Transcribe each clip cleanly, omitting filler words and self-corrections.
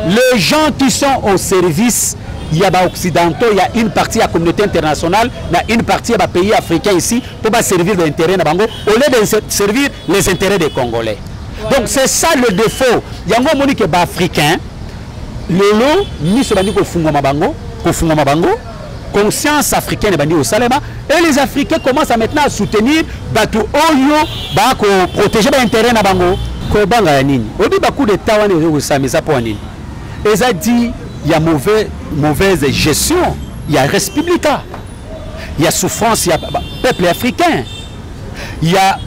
Les gens qui sont au service ya baoccidentaux, ya une partie ya communauté internationale na une partie ya bapays africains ici, mpo baservir baintérêt na bango au lieu de servir les intérêts des Congolais. Donc c'est ça le défaut. Yango omoni ke baafricain lelo miso bandi kofungwama bango, kofungwama bango, conscience africaine ebandi kosalema et les Africains commencent à maintenant à soutenir bato oyo bakoprotéger baintérêt na bango. Kobanga ya nini? Oyebi bacoup d'état wana ezoki kosama eza mpo ya nini? Eza di ya mauvaise gestion ya res publica, ya souffrance ya peuple africain, ya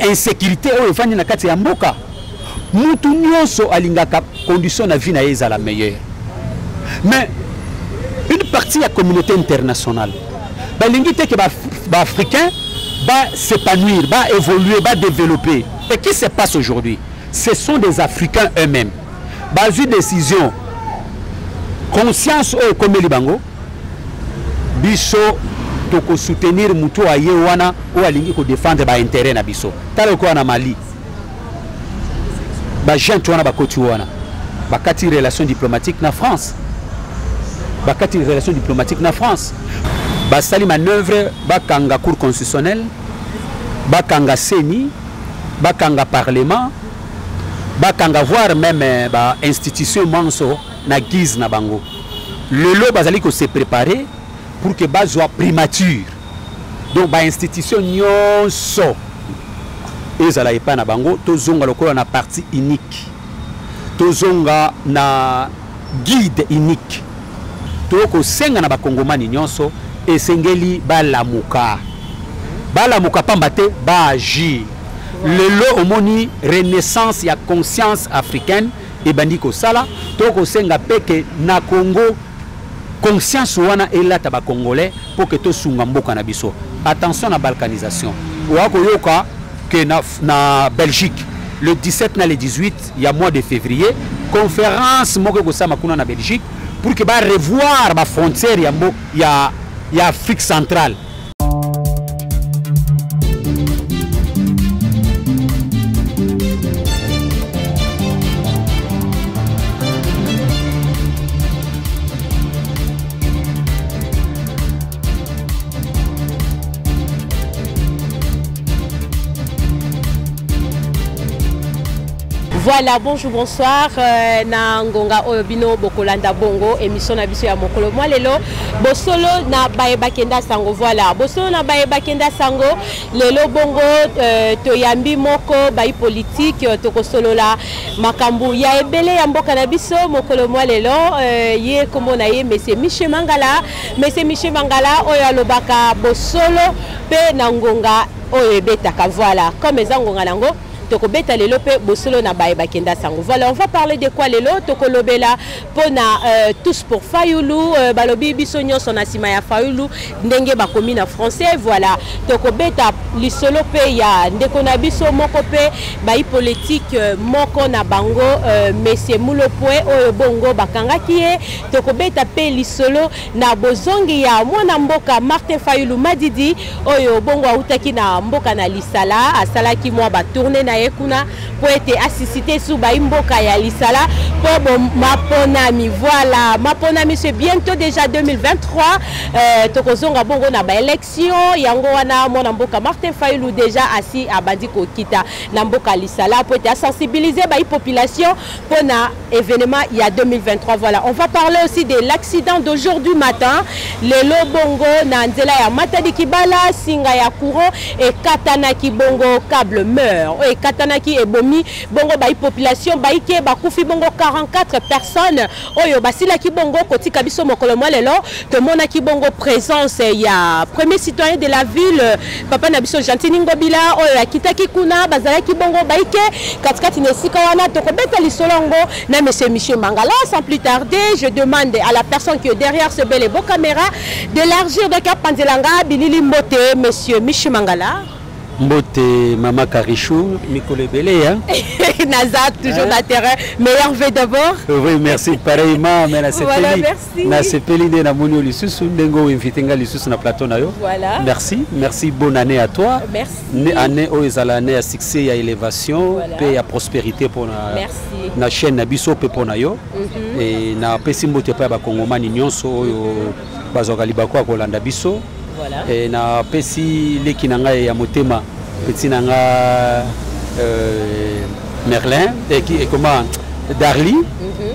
insécurité oyo efandi na kati ya mboka. Mutu nyonso alingaka condition na vie na ye ezala meilleure, mais une partie ya communauté internationale balingi te ke baafricain ba s'épanouir, ba évoluer, ba développer. Et qui se passe aujourd'hui, ce sont des Africains eux-mêmes bazwi décision, conscience oyo ekomeli bango: biso tokosoutenir mutu aye wana oyo alingi kodéfendre baintérêt na biso. Tala lokola na Mali, bajunte wana bakoti wana, bakati relation diplomatique na France, bakati relation diplomatique na France, basali manœuvre, bakanga Cour constitutionnelle, bakanga CENI, bakanga parlement, bakanga voire même bainstitution manso na guise na bango. Lelo bazali kose préparer pour que bazwa primature, donc bainstitution nyonso ezala epai na bango. Tozonga lokola na parti unique, tozonga na guide unique. Tokosenga na bakongomani nyonso, esengeli balamuka, balamuka pamba te baagir. Lelo omoni renaissance ya conscience africaine ebandi kosala. Tokosenga mpe ke na Congo conscience wana elata bacongolais mpo ke tosunga mboka na biso. Attention na balkanisation. Oya koyoka ke na Belgique, le 17 na le 18 ya mois de février, conférence moko ekosama kuna na Belgique pour que barevoir bafrontière ya Afrique centrale. Voilà, bonjour, bonsoir. Na ngonga oyo bino bokolanda bongo émission na biso ya mokolo mwa lelo, bosolo na baye bakenda sango. Voilà, bosolo na baye bakenda sango lelo bongo, toyambi moko bayi politique, tokosolola makambo ya ebele ya mboka na biso mokolo mwa lelo. Ye kombo na ye monsieur Michel Mangala, monsieur Michel Mangala oyo alobaka bosolo mpe na ngonga oyo ebetaka. Voilà, comme eza ngonga nango, tokobeta lelo mpe bosolo na baye bakenda sango. Voilà, on va parler de quoi lelo? Tokolobela mpona tous pour Fayulu, balobi biso nyonso na nsima ya Fayulu, ndenge bakomi na français. Voilà, tokobeta lisolo mpe ya ndeko na biso moko mpe bayi politique, moko na bango, monsieur Mulopwe oyo bongo bakangaki ye. Tokobeta mpe lisolo na bozongi ya mwana mboka Martin Fayulu Madidi oyo bongo autaki na mboka na Lisala, asalaki mwa batournée na ye kuna mpo ete asusciter su bayi mboka ya Lisala mpo maponami. Voilà, maponami, c'est bientôt déjà 2023. Tokozonga bongo na baélection yango wana. Mwana mboka Martin Fayulu déjà asi abandi kokita na mboka Lisala mpo ete asensibiliser bayi population mpona événement ya 2023. Voilà, on va parler aussi de l'accident d'aujourd'hui matin, lelo bongo na nzela ya Matadi Kibala, singa ya courant ekatanaki bongo, câble meurt oyo ekatanaki, ebomi bongo bayi population bayike, bakufi bongo 44 personnes oyo basilaki bongo kotika biso mokolo mwa lelo. Tomonaki bongo présence ya premier citoyen de la ville, papa na biso Gentini Ngobila oyo akitaki kuna, bazalaki bongo bayike katikati na esika wana. Tokobeta lisolo yango na monsieur Michel Mangala. Sans plus tarder, je demande à la personne qui est derrière ce bel et beau caméra d'élargir, donc apanzelanga bilili. Mbote, monsieur Michel Mangala. Mbote mama Karichou, mikolo ebele hein. Naza toujours na terrain. Meilleur vœu d'abord. Oui, merci. Pareillement, mais na Voilà, sepeli. merci. Na sepeli nde namoni yo lisusu ndenge oyo invité nga lisusu na plateau na yo. Voilà. Merci, merci, bonne année à toi. Merci. Ne année oyo ezala année ya succès, ya élévation, Voilà. pe ya prospérité pona Merci. na chaîne na biso pe pona yo. Et na pesi mbote pa ba kongomani nyonso oyo bazwaka libaku ya kolanda biso. Voilà. E napesi leki na ngai ya motema, petit na nga Merlin et comment Darly,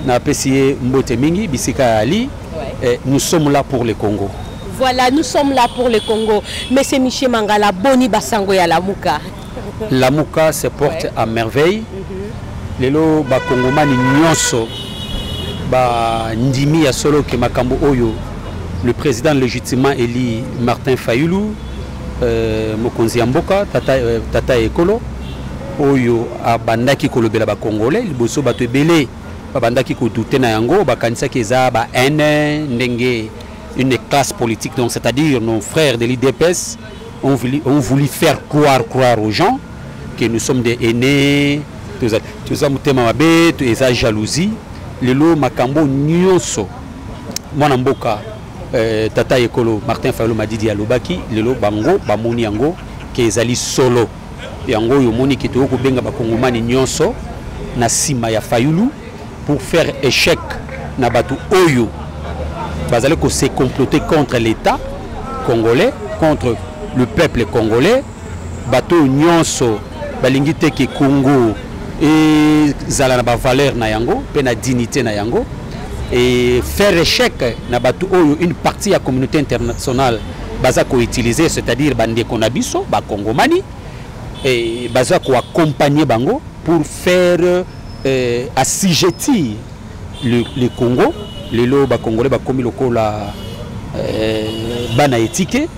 napesi ye mbote mingi bisika ya ali. Ouais. Et nous sommes là pour le Congo. Voilà, nous sommes là pour le Congo. Monsieur Michel Mangala, boni basango ya Lamuka. Lamuka se porte à merveille. Lelo bakongomani nyonso bandimi ya solo ke makambo oyo le président légitimement élu Martin Fayulu, mokonzi ya mboka, tata ya ekolo, oyo abandaki kolobela bakongolais liboso, bato ebele babandaki kodouter na yango, bakanisaki eza ba haine ndenge une classe politique, donc c'est-à-dire nos frères de l'UDPS ont voulu faire croire aux gens que nous sommes des haineux, toza motema mabe, eza jalousie. Lelo makambo nyonso mwana mboka, tata ekolo Martin Fayulu Madidi alobaki, lelo bango bamoni yango ke ezali solo. Yango oyo omoni ke tokoki kobenga bakongomani nyonso na nsima ya Fayulu pour faire échec na bato oyo bazali kose comploter contre l'État congolais, contre le peuple congolais. Bato oyo nyonso balingi te ke Congo ezala na bavaleur na yango mpe na dignité na yango, et faire échec na bato oyo une partie ya communauté internationale baza koutiliser, c'est-à-dire bandeko na biso bakongomani, et baza koaccompagner bango pour faire assujettir le Congo. Lelo bakongolais bakomi lokola bana etike,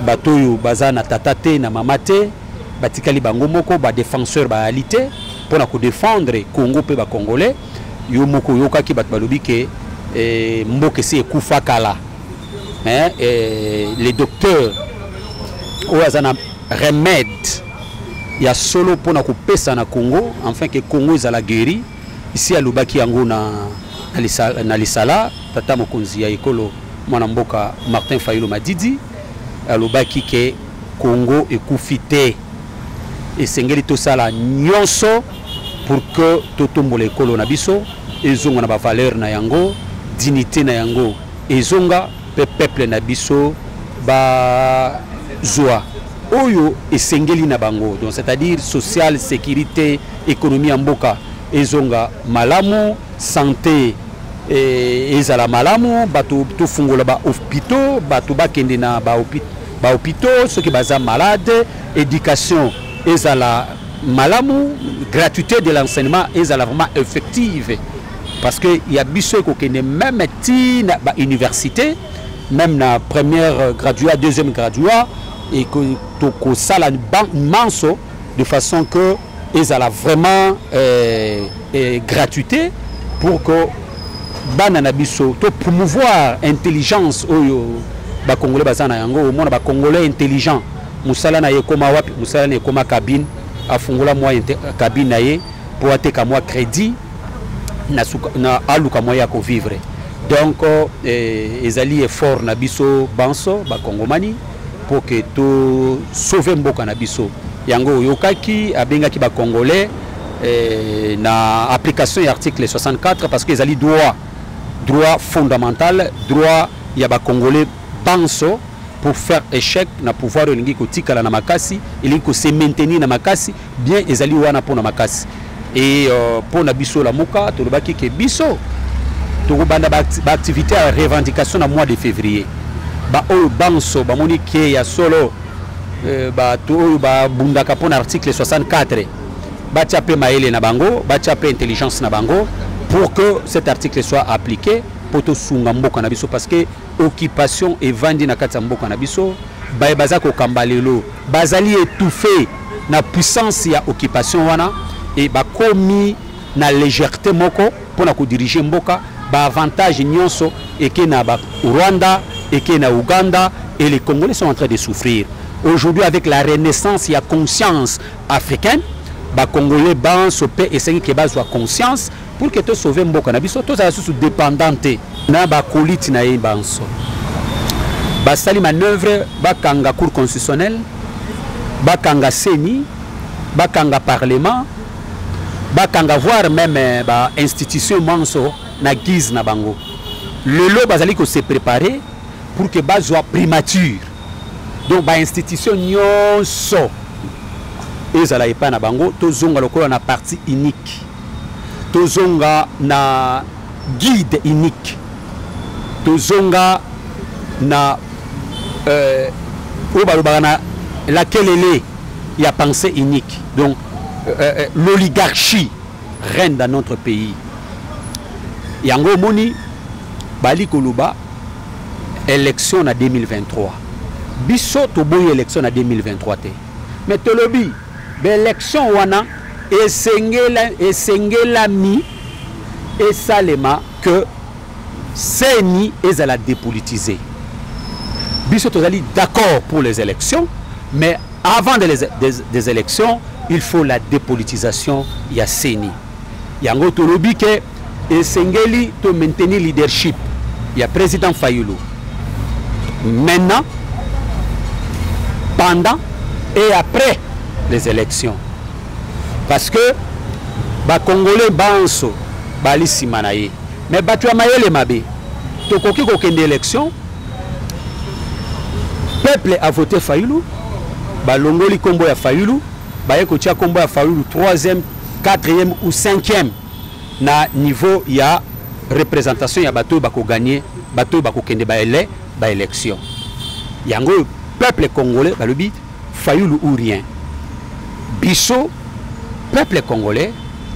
bato oyo baza na tata te, na mama te, batikali bango moko, badéfenseur bayali te mpona kodéfendre Congo mpe bacongolais. Yo moko oyokaki bato balobi ke mboka esi ekufa kala. Mais les docteurs oyo aza na remède ya solo mpona kopesa na Congo, enfin ke Congo ezala guéri, isi alobaki yango na lisala. Tata mokonzi ya ekolo, mwana mboka Martin Fayulu Madidi, alobaki ke Congo ekufi te, esengeli tosala nyonso pour que totombola ekolo na biso, ezonga na bavaleur na yango, dignité na yango ezonga, mpe peuple na biso bazwa oyo esengeli na bango, donc c'est-à-dire social, sécurité, économie ya mboka ezonga malamu, santé ezala malamu, bato tofungola bahôpitaux, bato bakende na bahôpitaux soki baza malade, éducation ezala malamu, gratuité de l'enseignement ezala vraiment effective, parce que ya biso ekokende même ti na bauniversité, même na première graduat, deuxième graduat, et tokosala manso de façon que ezala vraiment gratuité pour que bana na biso to promouvoir intelligence oyo bakongolais baza na yango. Omona bakongolais intelligent, mosala na ye ekóma wapi? Mosala na ye ekóma cabine, afungola mwa cabine na ye mpo ateka mwa crédit na aluka mwa ya kovivre. Donc ezali effort na biso banso bakongomani mpo ke tosauve mboka na biso. Yango oyokaki abengaki bacongolais na application ya article 64, parce que ezali droit fondamental, droit ya bacongolais banso, pour faire échec na pouvoir oyo elingi kotikala na makasi, elingi kose maintenir na makasi. Bien, ezali wana mpona makasi. E mpo na biso Lamuka, tolobaki ke biso tokobanda baactivité ya revendication na mois de février. Baoyo banso bamoni ke ya solo, bato oyo babundaka mpona article 64 batia mpe mayele na bango, batia mpe intelligence na bango pour que cet article soit appliqué, mpo tosunga mboka na biso, parce que occupation evandi na kati ya mboka na biso. Baye baza kokamba lelo bazali étouffé na puissance ya occupation wana e bakomi na légèreté moko mpona kodiriger mboka. Baavantage nyonso eke na ba Rwanda, eke na Uganda, et les Congolais sont en train de souffrir. Aujourd'hui, avec la renaissance ya conscience africaine, bacongolais banso mpe esengi ke bazwa conscience pour que tosauve mboka na biso, tozala susu dépendant te na bakoliti na ye banso. Basali manœuvre, bakanga Cour constitutionnelle, bakanga CENI, bakanga parlement, bakanga voire même bainstitution manso na guise na bango. Lelo bazali kose préparer pour que bazwa primature, donc bainstitution nyonso ezala epai na bango. Tozonga lokola na parti unique, tozonga na guide unique, tozonga na oyo balobaka na lakelele ya pensée unique. Donc l'oligarchie règne dans notre pays. Yango omoni bali koloba élection na 2023. Biso toboyi élection na 2023 te, mais tolobi baélection wana esengelami esalema que CENI ezala dépolitisé. Biso tozali d'accord pour les élections, mais avant des élections, il faut la dépolitisation ya CENI. Yango tolobi ke esengeli to maintenir leadership ya président Fayulu maintenant, pendant et après les élections, parce que bacongolais banso bali nsima na ye. Mais bato ya mayele mabe, tokoki kokende élection, peuple a voté Fayulu, balongoli nkombo ya Fayulu, baye kotia nkombo ya Fayulu troisième, quatrième ou cinquième na niveau ya représentation ya bato oyo bakoganye, bato oyo bakokende baélection. Yango oyo peuple congolais balobi Fayulu ou rien. Biso peuple congolais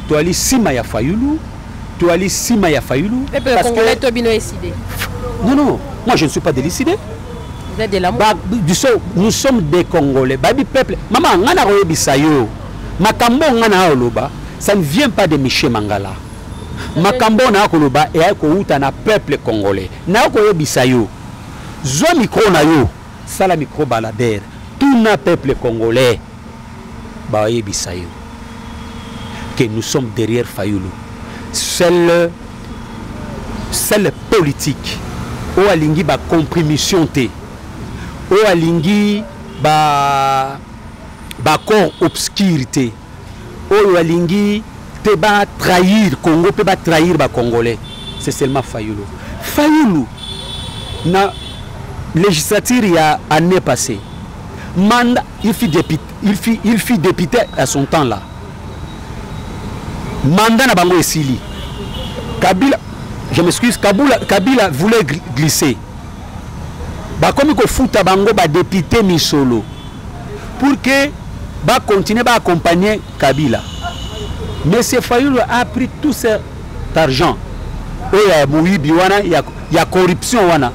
toali nsima ya Fayulu, toali nsima ya Fayulu. Peuple parce congolais que to bino ECiDé? Non, moi je ne suis pas de l'ECiDé. Vous êtes de l'amour. Ba, biso, nous sommes des Congolais. Babi peuple mama, nga na koyebisa yo makambo nga na oloba, ça ne vient pas de Michel Mangala. Makambo na koloba eya kouta na peuple congolais. Na koyebisa yo, zwa micro na yo, sala micro baladeur, tuna peuple congolais, bayebisa yo que nous sommes derrière Fayulu, seule politique oyo alingi bacompromission te, oyo alingi baaccord obscur te, oyo alingi te batrahir Congo mpe batrahir bacongolais, c'est seulement Fayulu. Fayulu, na législature ya année passée, mandat, il fut député, il fut député à son temps là. Mandat na bango esili, Kabila, je m'excuse, Kabila voulait glisser, bakomi kofuta bango badéputé misolo pour que bacontinue baaccompagner Kabila. Monsieur Fayulu a pris tout cet argent oyo ya moyibi wana, ya corruption wana,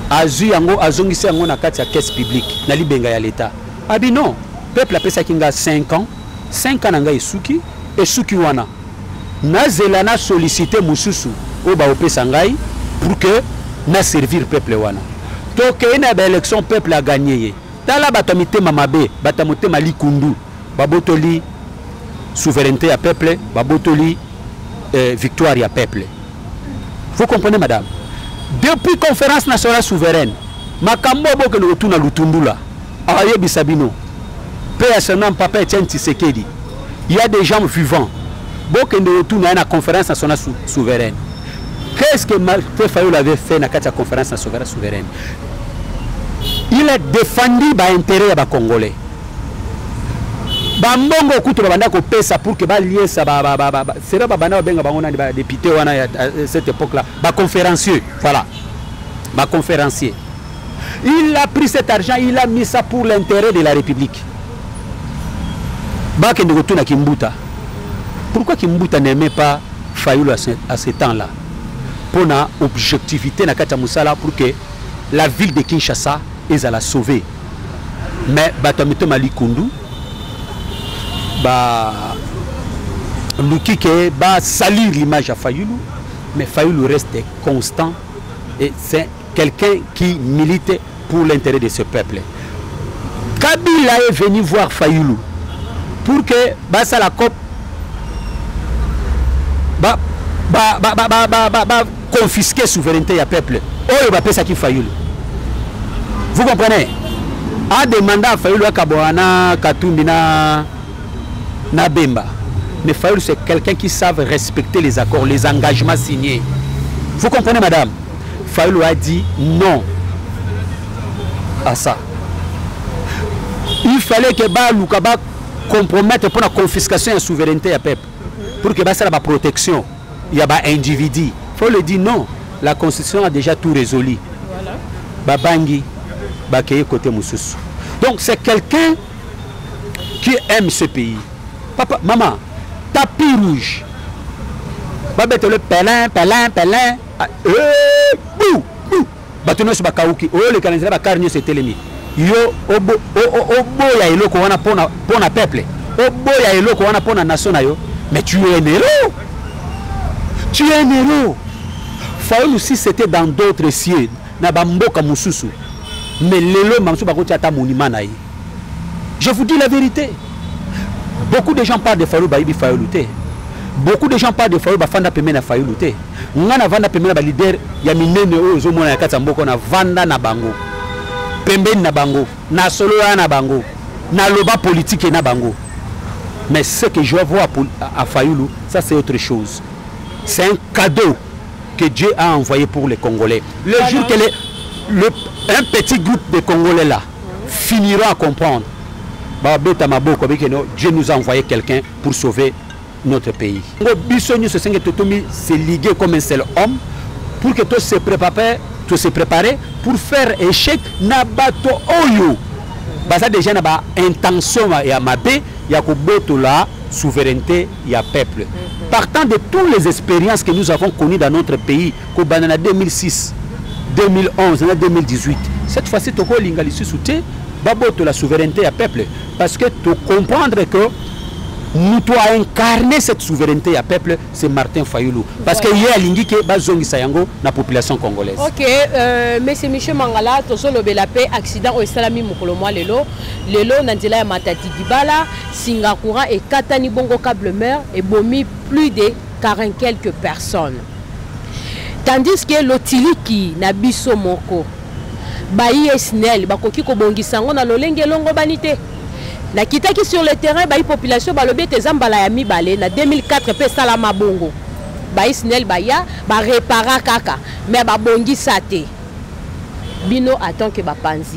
azwi yango, azongisi yango na kati ya caisse publique, na libenga ya l'État. Abi non, peuple apesaki nga 5 ans, 5 ans na ngai esuki, esuki wana, nazela na sollicité mosusu oyo baopesa ngai pour que na servir peuple wana. Tokei na baélection, peuple aganye ye. Tala bato ya mitema mabe, bato ya motema likundu, babotoli souveraineté ya peuple, babotoli victoire ya peuple. Vous comprenez, madame? Depuis Conférence nationale souveraine, makambo bokende kotuna Lutundula, ayebisa bino mpe ya son papa Etienne Tshisekedi. Il y a des gens vivants, bokende kotuna ye na Conférence nationale souveraine, qu'est-ce que Martin Fayulu avait fait na kati ya Conférence nationale souveraine? Il a défendu baintérêt ya bacongolais. Bambongo kutu babanda kopesa pour que baliesa sera babanda babenga bango nani, badéputé wana ya cette époque là, baconférencier, voilà, baconférencier. Il a pris cet argent, il a mis ça pour l'intérêt de la République. Bakende kotuna Kimbuta pourquoi Kimbuta n'aimait pas Fayulu à ce temps là mpona objectivité na kati ya mosala, pour que la ville de Kinshasa ezala sauvée. Mais bato ya mitema likundu baluki ke basalir l'image ya Fayulu. Mais Fayulu reste constant et c'est quelqu'un qui milite pour l'intérêt de ce peuple. Kabila est venu voir Fayulu pour que basala cop ba ba ba ba ba ba, ba, ba confisquer souveraineté ya peuple oyo bapesaki Fayulu. Vous comprenez? A demandé à Fayulu akabwana na Katumbi na na Bemba. Mais Fayulu, c'est quelqu'un qui savent respecter les accords, les engagements signés. Vous comprenez, madame? Fayulu a dit non à ça. Il fallait que baluka ba compromettre pour la confiscation de la souveraineté ya peuple, pour que basala ba protection ya ba individu. Faut le dire non, la constitution a déjà tout résolu. Voilà. Babangi bakeye côté mosusu. Donc c'est quelqu'un qui aime ce pays. Papa, maman, tapis rouge. Babetele pelin, pelin, pelin. Ah, eh, bou, bou. Bato nyonso bakauki, oleka na nzela bakar nyonso etelemi. Yo oboya eloko wana pona pona peuple. Oboya eloko wana pona nation na yo. Mais tu es un héros. Tu es un héros. Fayulu, si c'était dans d'autres cieux, na bamboka mosusu, mais lelo mamosusu bakotia ata monument na ye. Je vous dis la vérité. Beaucoup de gens parlent de Fayulu, bayebi Fayulu te. Beaucoup de gens parlent de Fayulu, bafanda pembeni na Fayulu te. Nga na vanda pembeni na ba leader ya minene oyo ozomona na kati ya mboka, na vanda na bango pembeni na bango, na solola na bango, na loba politique na bango. Mais ce que je vois à Fayulu, ça c'est autre chose. C'est un cadeau que Dieu a envoyé pour les Congolais. Le Voilà. jour que un petit groupe de Congolais là finira à comprendre, babeta maboko, beke no, Dieu nous a envoyé quelqu'un pour sauver notre pays. Ngo biso nyonso senge totomi se liguer comme un seul homme pour que tout se prépare, tout se préparer pour faire échec na bato oyo baza déjà na ba intention ya mabe ya kobotola souveraineté ya peuple. Partant de toutes les expériences que nous avons connues dans notre pays, kobanda na 2006, 2011, na 2018, cette fois-ci tokolinga lisusu te babotola souveraineté ya peuple, parce que to comprendre que nous doit incarner cette souveraineté ya peuple, c'est Martin Fayulu. Parce que ye alingi ke bazongisa yango na population congolaise. Ok, monsieur Michel Mangala, tozolobela pe accident oyo esalami mokolo mwa lelo. Lelo na nzela ya Matadi Dibala, singa courant ekatani bongo câble mère ebomi plus de 40 quelques personnes. Tandis que lotiliki na biso moko ba ISNL bakoki kobongisa yango na lolenge elongo bani te. Nakitaki sur le terrain, ba population balobi ete eza mbala ya mibale na 2004 pe esalama bongo. Ba ISNL baya, ba répara kaka, mais babongisa te. Bino en tant que bapanzi,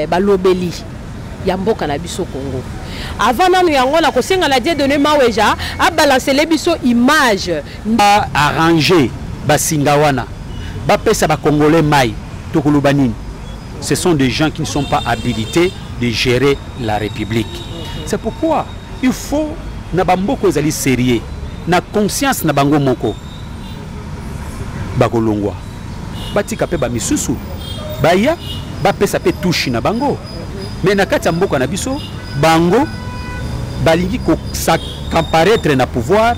balobeli ya mboka na biso Congo. Avant nanu yango na kosenga na Dieudonné Maweja a balancer les biso image. Ba arranger basinga wana, ba pesa ba Congolais mai tokoloba nini? Ce sont des gens qui ne sont pas habilités de gérer la République. C'est pourquoi il faut na bamboko ezali sérieux, na conscience na bango moko bakolongwa, batika pe ba misusu baya bapesa pe touche na bango. Mais na kati ya mboka na biso bango balingi ko s'accaparer na pouvoir,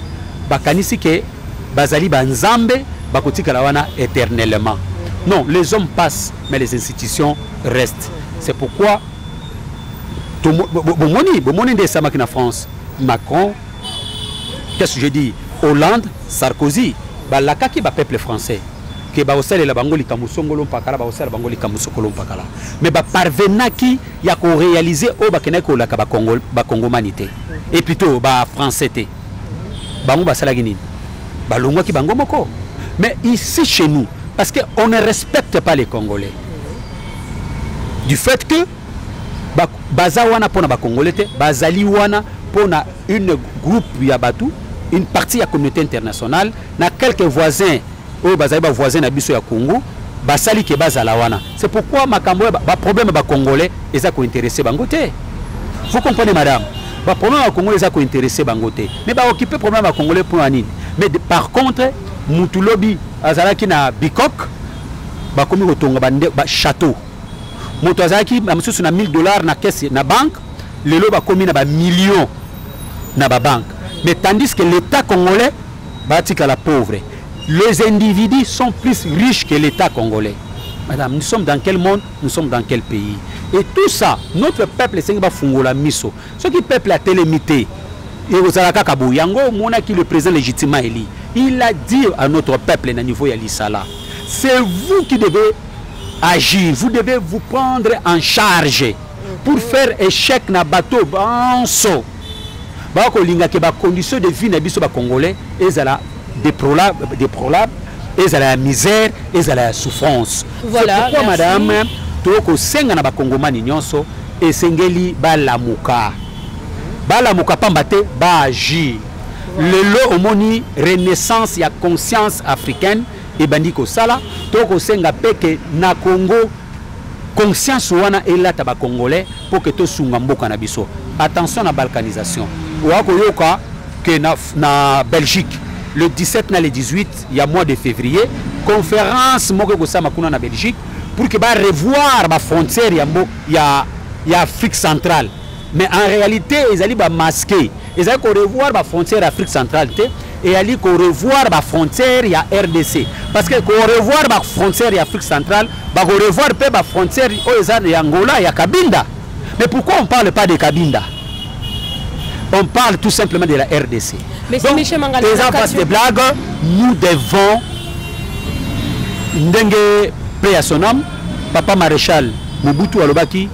bakanisi ke bazali ba nzambe bakotikala wana éternellement. Non, les hommes passent, mais les institutions restent. C'est pourquoi bomoni, bomoni nde esamaki na France, Macron, qu'est-ce que je dis, Hollande, Sarkozy, balakaki ba peuple français ke bakosalela bango likambo songolo mpakala, bakosala bango likambo sokolo mpakala. Mais baparvenaki ya koréaliser oyo bakendaki kolaka bakongomani te, et plutôt ba français te. Bango basalaki nini? Balongwaki bango moko. Mais ici chez nous, parce que on ne respecte pas les Congolais, du fait que baza wana pona ba Congolais te, bazali wana pona une groupe ya batu, une partie ya communauté internationale, na quelques voisins oyo bazali ba voisins na biso ya Congo, basali ke bazala wana. C'est pourquoi makambo ya ba problème ba Congolais eza ko intéresser bango te. Vous comprenez, madame? Ba problème ba Congolais eza ko intéresser bango te. Mais ba occuper problème ba Congolais pour nini? Mais par contre, mutu lobi azalaki na Bikok, bakomi kotonga ba nde, ba château. Moto azalaki na mosusu na 1000 $ na caisse na banque, lelo bakomi na ba millions na ba banque. Mais tandis que l'État congolais batikala pauvre. Les individus sont plus riches que l'État congolais. Madame, nous sommes dans quel monde? Nous sommes dans quel pays? Et tout ça, notre peuple esengi bafungola miso. Soki peuple atelemi te, ekozala kaka boye. Yango omonaki le président légitimement élu, il a dit à notre peuple na niveau ya lisala: c'est vous qui devez agir, vous devez vous prendre en charge pour faire échec na bateau banso bakolinga ke bacondition de vie na biso bacongolais ezala déplorable, ezala ya misère, ezala ya souffrance. Voilà, c'est pourquoi, merci. madame, tokosenga na bakongomani nyonso, esengeli balamuka, balamuka pamba te baagir. Lelo omoni renaissance ya conscience africaine ebandi kosala. Tokosenga mpe ke na Congo conscience wana elata bacongolais mpo ke tosunga mboka na biso. Attention na balkanisation. Oya koyoka ke na Belgique, le 17 na le 18 ya mois de février, conférence moko ekosama kuna na Belgique pour que barevoir bafrontière ya Afrique centrale. Mais en réalité ezali bamasqué, ezali korevoir bafrontière ya Afrique centrale te, eyali korevoir bafrontière ya RDC, parce que korevoir bafrontière ya Afrique centrale, bakorevoir mpe bafrontière oyo eza ya Angola, ya Kabinda. Mais pourquoi on parle pas de Kabinda? On parle tout simplement de la RDC. Mais c'est Donc, Michel Mangala, eza la vaste blague. Nous devons, ndenge paix à son âme, papa maréchal Mobutu alobaki,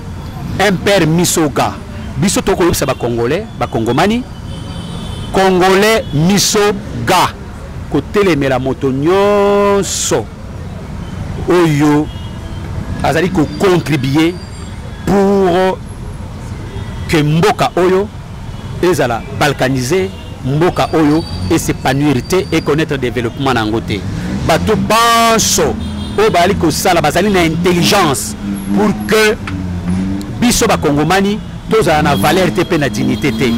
un père misoga. Biso tokoyebisa bacongolais, bakongomani, congolais misoga, kotelemela moto nyonso oyo azali kocontribue pour que mboka oyo ezala balkanisé, mboka oyo es'épanouir te, econnaître développement na yango te. Bato banso oyo bazali kosala, bazali na intelligence pour que biso bakongomani tozala na valeur te mpe na dignité te,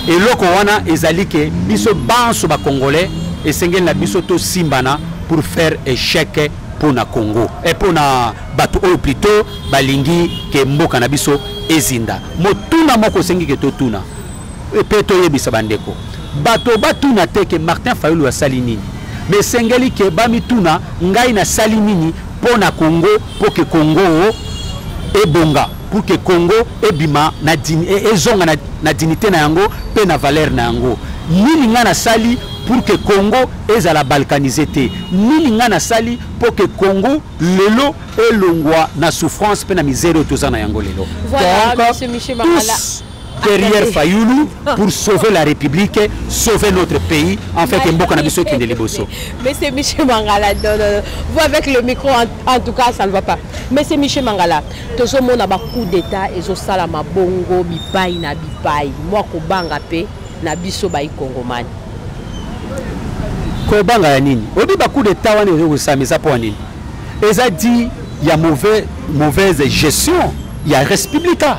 eloko wana ezali ke biso banso bacongolais esengeli na biso tosimbana pour faire échec mpo na Congo e mpo na bato oyo plutôt balingi ke mboka na biso ezinda. Motuna moko osengi ke totuna mpe toyebisa bandeko, bato batuna te ke Martin Fayulu asali nini, mais esengeli ke bamituna: ngai nasali nini mpo na Congo, mpo ke Congo ebonga, pour que Congo ebima na ezonga na dignité na yango mpe na valeur na yango? Nini ngai nasali pour que Congo ezala balkanisé te? Nini ngai nasali pour que Congo lelo elongwa na souffrance mpe na misère oyo toza na yango lelo? Voilà, Donc, monsieur Michel Mangala. tous derrière Attendez. Fayoulou pour sauver la République, sauver notre pays, en fait, mboka na biso ekende liboso. Monsieur Michel Mangala, non, non, non. Vous avec le micro, en tout cas, ça ne va pas. Monsieur Michel Mangala, tozomona ba coup d'état ezosalama bongo bipai na bipai. Mwa kobanga pe na biso bai kongomani. Kobanga ya nini? Oyebi bacoup d'état wana ezokosama eza mpo ya nini? Eza di ya mauvaise gestion ya respublica,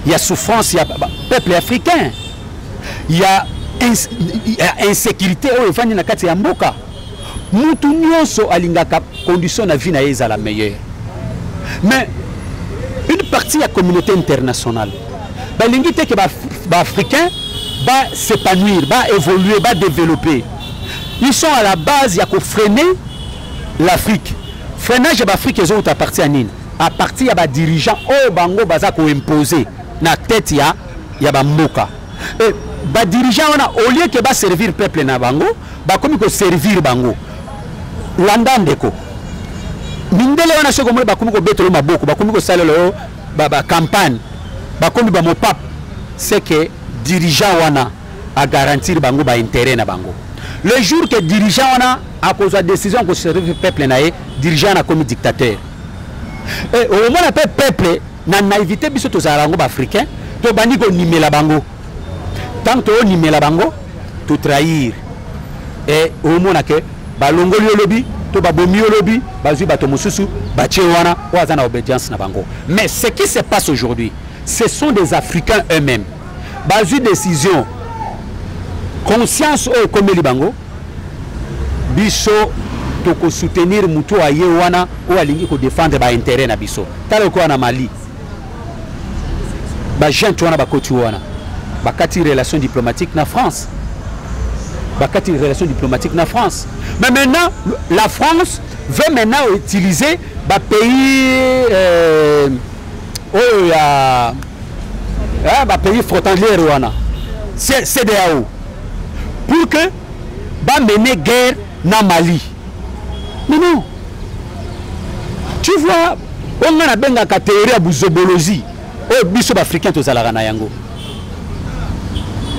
ya souffrance ya peuple africain, ya insécurité oyo efandi na kati ya mboka. Mutu nyonso alingaka condition na vie na ye ezala meilleure, mais une partie ya communauté internationale balingi te ke baafricain bas'épanouir, baévoluer, badévelopper. Ils sont à la base ya kofreiner l'Afrique. Freinage ya baafrike ezouta à partir ya nini? À partir ya badirigeant oyo bango baza koimpose na tête ya bamboka. E badirigeant wana, au lieu ke baservir peuple na bango, bakomi koservir bango. Landa ndeko, mindele wana, soki omoni bakomi kobetela maboko, bakomi kosalela yo bacampagne, bakomi bamopape, c'est que dirigeant wana agarantir bango baintérêt na bango. Le jour que dirigeant wana akozwa décision akoservir peuple na ye, dirigeant wana akomi dictateur. E omona mpe peuple na naïveté, biso tozala bango baafricain, tobandi konimela bango. Tant toonimela bango, totrahir. E omona ke balongoli yo lobi to babomi yo lobi, bazwi bato mosusu batie wana oyo aza na obédience na bango. Mais ce qui se passe aujourd'hui, ce sont des Africains eux-mêmes bazwi décision, conscience oyo ekomeli bango: biso tokosoutenir motu aye wana oyo alingi kodéfendre baintérêt na biso. Tala lokola na Mali, bajunte wana bakoti wana, bakati relation diplomatique na France, bakati relation diplomatique na France. Mais maintenant la France veut maintenant utiliser bapays Oyo ya eh, ba pays frontalière wana CEDEAO pour que bamene guerre na Mali. Mais non, tu vois, oyo ngai nabengaka théorie ya buzobologie oyo biso baafricain tozalaka na yango.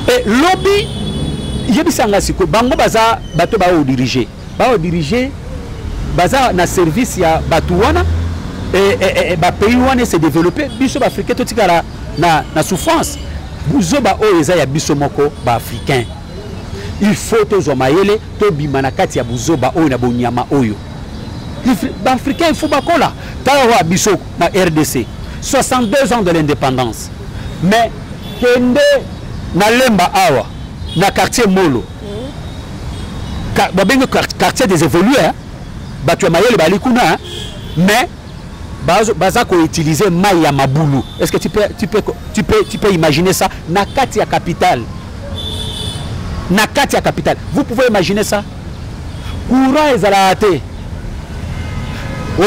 E lobi yebisa nga sikoyo, bango baza bato baodirige baodirige, baza na service ya bato wana e, e, e, bapays wana ese développe, biso baafricain totikala na souffrance. Buzoba oyo eza ya biso moko baafricain. Il faut tozwa mayele, tobima na kati ya buzoba oyo na bonyama oyo. Baafricain, il faut bakola. Tala oyo ya biso na RDC, 62 ans de l'indépendance, mais kende na Lemba awa na quartier Molo, babengi quartier des évolués, hein? Bato ya mayele bali kuna, hein? Mais baza koutiliser mai ya mabulu. Est ce que tu peux imaginer ça na kati ya capitale? Na kati ya capitale, vous pouvez imaginer ça? Courant ezalaka te.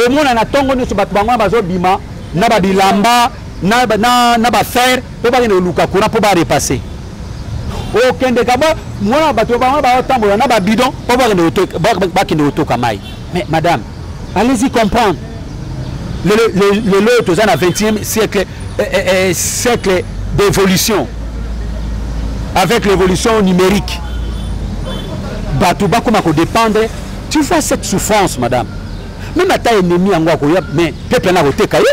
Omona na ntongo nyonso bato bango wana bazobima na babilamba na bafer mpo bakende koluka courant mpo barepasser. Okendeka ba mwana bato bango baotambola na babidon mpo bakende kotoka mai. Mais madame, allez-y comprendre, lelo oyo toza na 21e siècle, siècle d'évolution, avec l'évolution numérique, bato bakoma kodépendre. Tu vois cette souffrance, madame? Même ata ennemi yango akoya, mais peuple na koteka yo,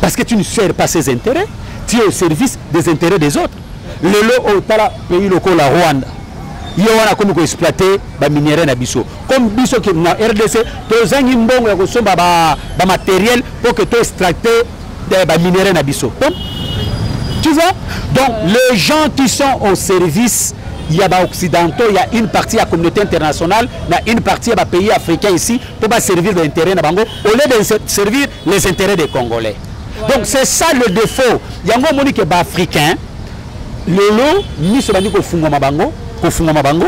parce que tu ne sers pas ses intérêts, tu es au service des intérêts des autres. Lelo oyo tala pays lokola Rwanda, ye wana akomi koexploite baminerai na biso. Comme biso na RDC tozangi mbongo ya kosomba bamatériel mpo ke toextracte baminerai na biso. Donc tu vois, donc les gens qui sont au service ya baoccidentaux, ya une partie ya communauté internationale na une partie ya bapays africains ici, mpo baservir baintérêt na bango au lieu de servir les intérêts des Congolais. Donc c'est ça le défaut. Yango omoni ke baafricain lelo miso bandi kofungwama bango, kofungwama bango,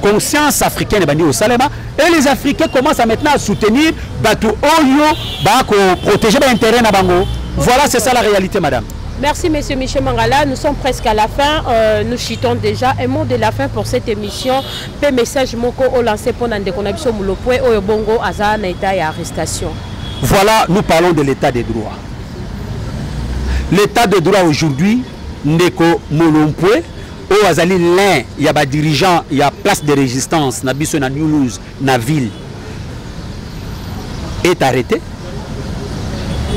conscience africaine ebandi kosalema, et les Africains commencent à maintenant à soutenir bato oyo bakoprotéger baintérêt na bango. Voilà, c'est ça la réalité, madame. Merci, Monsieur Michel Mangala. Nous sommes presque à la fin. Nous chutons déjà. Un mot de la fin pour cette émission. Pe message moko o lancé pour ndeko na biso Mulopwe oyo bongo aza na état ya arrestation. Voilà, nous parlons de l'état de droit. L'état de droit aujourd'hui, ndeko Mulopwe oyo azali l'un ya badirigeant ya place de résistance na biso na Mulhouse na ville est arrêté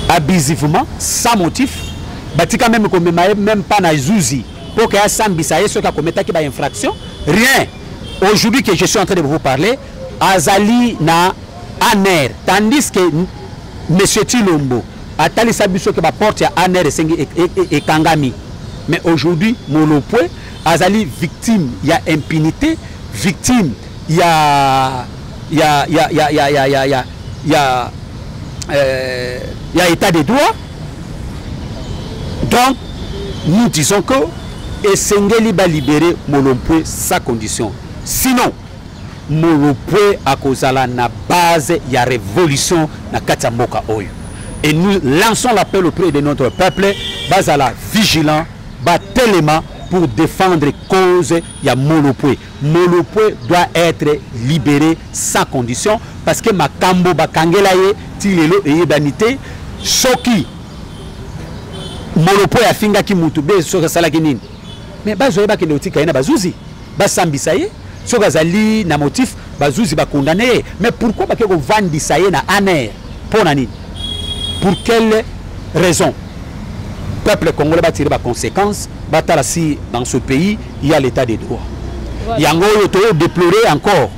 abusivement, sans motif. Batika même komema ye même pas na zuzi mpo ke asambisa ye soki akometaki bainfraction, rien. Aujourd'hui que je suis en train de vous parler, azali na ANR, tandis que monsieur Tshilombo atalisa biso ke baporte ya ANR esengi ekangami. Mais aujourd'hui Molopwe azali victime ya impunité, victime ya état de droit. Donc nous disons que esengeli balibérer Molopwe sans condition, sinon Molopwe akozala na base ya révolution na kati ya mboka oyo. Et nous lançons l'appel auprès de notre peuple, bazala vigilant, batelema pour défendre cause ya Molopwe. Molopwe doit être libéré sans condition, parce que makambo bakangela ye ti lelo eyebani te. Soki Molopwe afingaki mutu be, soki asalaki nini, mais bazwa ye, bakende kotika ye na bazuzi, basambisa ye. Soki azali na motif, bazuzi bakondane ye. Mais pourquoi bake kovandisa ye na ANR? Mpo na nini? Pour quelle raison? Peuple congolais batire baconséquence, batala si dans ce pays il y a l'état de droit. Voilà. Yango oyo toyo déplorer encore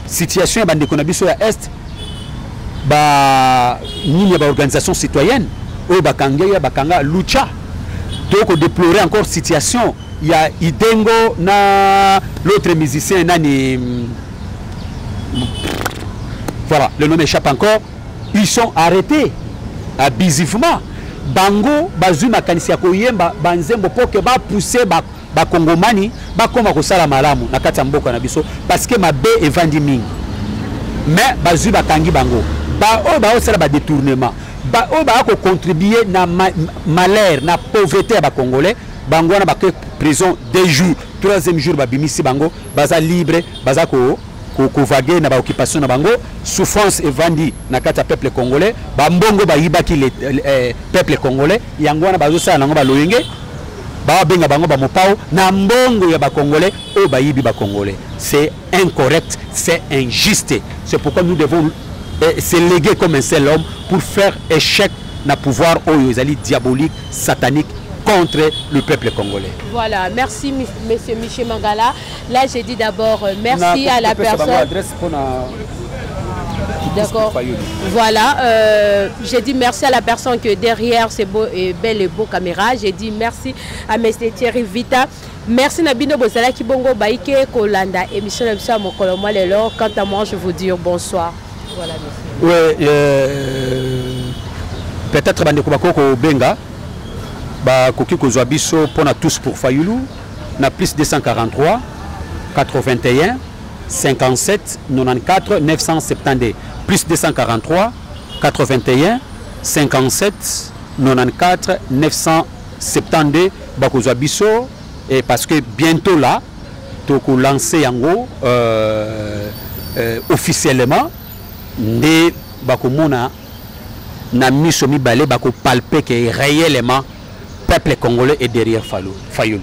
situation ya bandeko na biso ya Est, ba nini ya baorganisation citoyenne oyo bakangi ya bakanga Lucha. Tokodéplorer encore situation ya Idengo na l'autre musicien nani, voilà, le nom m'échappe encore. Ils sont arrêtés abusivement. Bango bazwi makanisi ya koyemba banzembo mpo ke bapousse bakongomani bakóma kosala malamu na kati ya mboka na biso, parce que mabe evandi mingi. Mais bazwi, bakangi bango. Baoyo baosala badétournement, Ba oyo baya kocontribue na malheur, na pauvreté ya bacongolais, bango wana bake prison 2 jours, troisième jour babimisi bango, baza libre, baza ko kovaguer na baoccupation na bango. Souffrance evandi na kati ya peuple congolais. Bambongo bayibaki le peuple congolais, yango wana bazosala nango baloyenge, babenga bango bamopao na mbongo ya bacongolais oyo bayibi bacongolais. C'est incorrect, c'est injuste. C'est pourquoi nous devons se léguer comme un seul homme pour faire échec na pouvoir oyo ezali diabolique, satanique contre le peuple congolais. Voilà, merci monsieur Michel Mangala. Là, j'ai dit d'abord merci à la personne. Adresse. D'accord. Voilà, j'ai dit merci à la personne que derrière ces beaux et belles et beaux caméras. J'ai dit merci à monsieur Thierry Vita. Merci na bino bozalaki bongo baike kolanda émission na biso ya mokolo mwa lelo. Quant à moi, je vous dis bonsoir. Voilà, monsieur. Ouais, peut-être bandeko bakoki kobenga, bakoki kozwa biso mpona Tous pour Fayulu na plus 243 81 57 94 972, plus 243 81 57 94 972. Bakozwa biso et parce que bientôt là tokolancer yango officiellement, nde bakomona na miso mibale, bakopalper que réellement peuple congolais est derrière Fayulu.